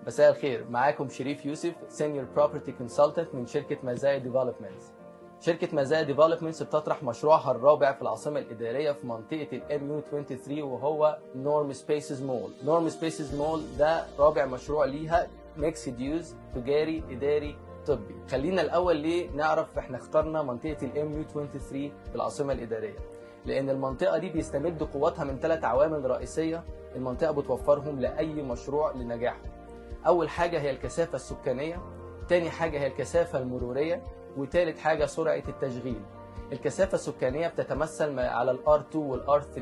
مساء الخير، معاكم شريف يوسف، senior property consultant من شركة مزايا Developments. شركة مزايا Developments بتطرح مشروعها الرابع في العاصمة الإدارية في منطقة ال MU 23، وهو Norm Spaces Mall. Norm Spaces Mall ده رابع مشروع ليها، mixed use، تجاري، إداري، طبي. خلينا الأول ليه نعرف احنا اخترنا منطقة ال MU 23 في العاصمة الإدارية؟ لأن المنطقة دي بيستمد قوتها من ثلاث عوامل رئيسية المنطقة بتوفرهم لأي مشروع لنجاحه. أول حاجة هي الكثافة السكانية، تاني حاجة هي الكثافة المرورية، وتالت حاجة سرعة التشغيل. الكثافة السكانية بتتمثل على ال R2 وال R3،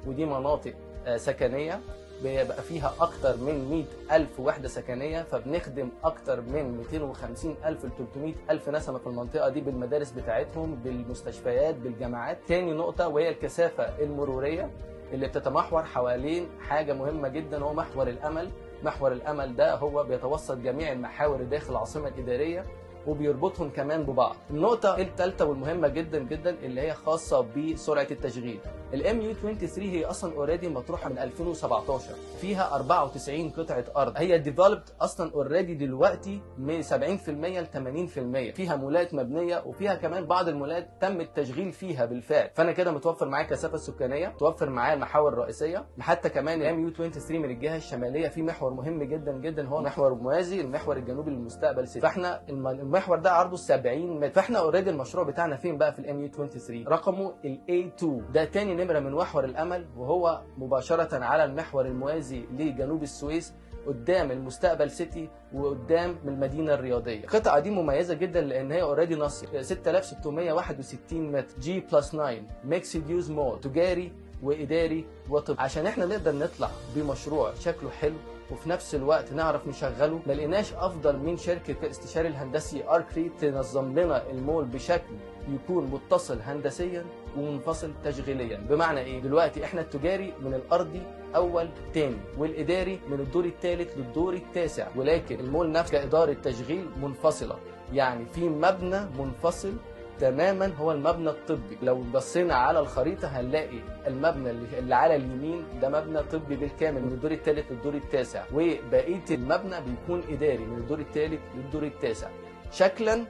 ودي مناطق سكنية بيبقى فيها أكتر من 100 ألف وحدة سكنية، فبنخدم أكتر من 250 ألف ل 300 ألف نسمة في المنطقة دي، بالمدارس بتاعتهم، بالمستشفيات، بالجامعات. تاني نقطة وهي الكثافة المرورية اللي بتتمحور حوالين حاجة مهمة جدا، هو محور الأمل. محور الأمل ده هو بيتوسط جميع المحاور داخل العاصمة الإدارية وبيربطهم كمان ببعض. النقطة الثالثة والمهمة جدا جدا اللي هي خاصة بسرعة التشغيل. ال MU 23 هي اصلا already مطروحة من 2017، فيها 94 قطعة ارض، هي developed اصلا already دلوقتي من 70% ل 80%، فيها مولات مبنية وفيها كمان بعض المولات تم التشغيل فيها بالفعل. فانا كده متوفر معايا الكثافة السكانية، متوفر معايا المحاور الرئيسية. حتى كمان ال MU 23 من الجهة الشمالية في محور مهم جدا جدا، هو محور موازي المحور الجنوبي للمستقبل سيتي. فاحنا المحور ده عرضه 70 متر. فاحنا already المشروع بتاعنا فين بقى في ال MU 23؟ رقمه ال A2، ده تاني نمره من محور الامل، وهو مباشرة على المحور الموازي لجنوب السويس، قدام المستقبل سيتي وقدام المدينة الرياضيه. القطعة دي مميزة جدا لان هي already ناصية 6661 متر، G plus 9، mixed use mall، تجاري واداري وطب. عشان احنا نقدر نطلع بمشروع شكله حلو وفي نفس الوقت نعرف نشغله، ما لقيناش افضل من شركة استشاري الهندسي اركريت تنظم لنا المول بشكل يكون متصل هندسيا ومنفصل تشغيليا. بمعنى ايه؟ دلوقتي احنا التجاري من الارضي اول تاني، والاداري من الدور الثالث للدور التاسع، ولكن المول نفسه كادارة تشغيل منفصله، يعني في مبنى منفصل تماما هو المبنى الطبي. لو بصينا على الخريطة هنلاقي المبنى اللي على اليمين ده مبنى طبي بالكامل من الدور الثالث للدور التاسع، وبقية المبنى بيكون اداري من الدور الثالث للدور التاسع. شكلا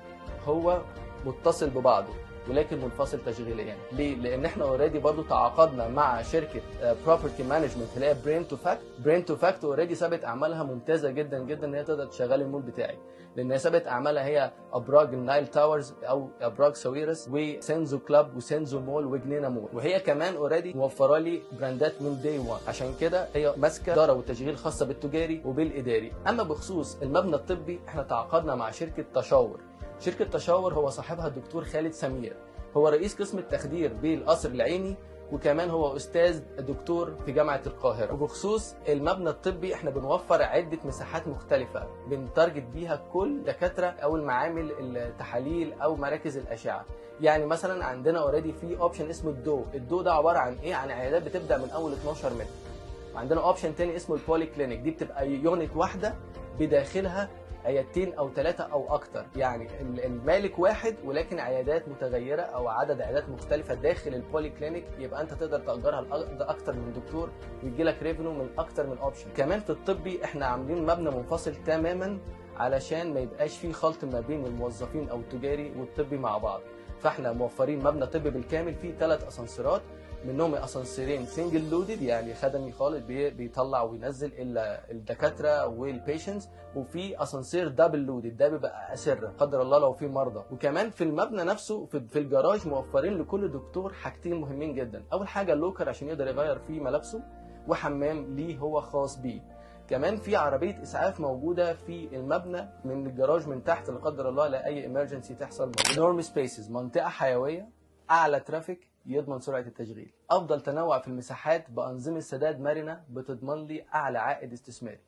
هو متصل ببعضه ولكن منفصل تشغيليا. ليه؟ لان احنا already برضو تعاقدنا مع شركة property management اللي هي Brain to Fact. Brain to Fact already سابت اعمالها ممتازة جدا جدا ان هي تقدر تشغل المول بتاعي، لان هي سابت اعمالها هي ابراج ال Nile Towers او ابراج ساويرس وسينزو كلاب وسينزو مول وجنينه مول، وهي كمان already موفره لي براندات من day 1. عشان كده هي ماسكه ادارة وتشغيل خاصة بالتجاري وبالاداري. اما بخصوص المبنى الطبي، احنا تعاقدنا مع شركة تشاور. شركة تشاور هو صاحبها الدكتور خالد سمير، هو رئيس قسم التخدير بالقصر العيني، وكمان هو أستاذ دكتور في جامعة القاهرة. وبخصوص المبنى الطبي، احنا بنوفر عدة مساحات مختلفة بن target بيها كل دكاترة أو المعامل التحاليل أو مراكز الأشعة. يعني مثلا عندنا already في option اسمه الدو. الدو ده عبارة عن ايه؟ عن عيادات بتبدأ من أول 12 متر. وعندنا option تاني اسمه ال polyclinic، دي بتبقى unit واحدة بداخلها عيادتين او ثلاثة او اكتر، يعني المالك واحد ولكن عيادات متغيرة او عدد عيادات مختلفة داخل ال polyclinic. يبقى انت تقدر تاجرها لاكتر من دكتور ويجي لك revenue من اكتر من option. كمان في الطبي احنا عاملين مبنى منفصل تماما علشان ما يبقاش فيه خلط ما بين الموظفين او التجاري والطبي مع بعض. فاحنا موفرين مبنى طبي بالكامل فيه ثلاث اسانسيرات، منهم اسانسيرين single loaded، يعني خدمي خالص بيطلع وينزل الا الدكاترة وال patients، وفي اسانسير double loaded ده بيبقى اسره قدر الله لو في مرضى. وكمان في المبنى نفسه في الجراج موفرين لكل دكتور حاجتين مهمين جدا. اول حاجة ال locker عشان يقدر يغير فيه ملابسه، وحمام ليه هو خاص بيه. كمان في عربية اسعاف موجودة في المبنى من الجراج من تحت لا قدر الله لاي emergency تحصل. Norm Spaces منطقة حيويه، اعلى traffic يضمن سرعة التشغيل، افضل تنوع في المساحات بانظمه سداد مرنه بتضمن لي اعلى عائد استثماري.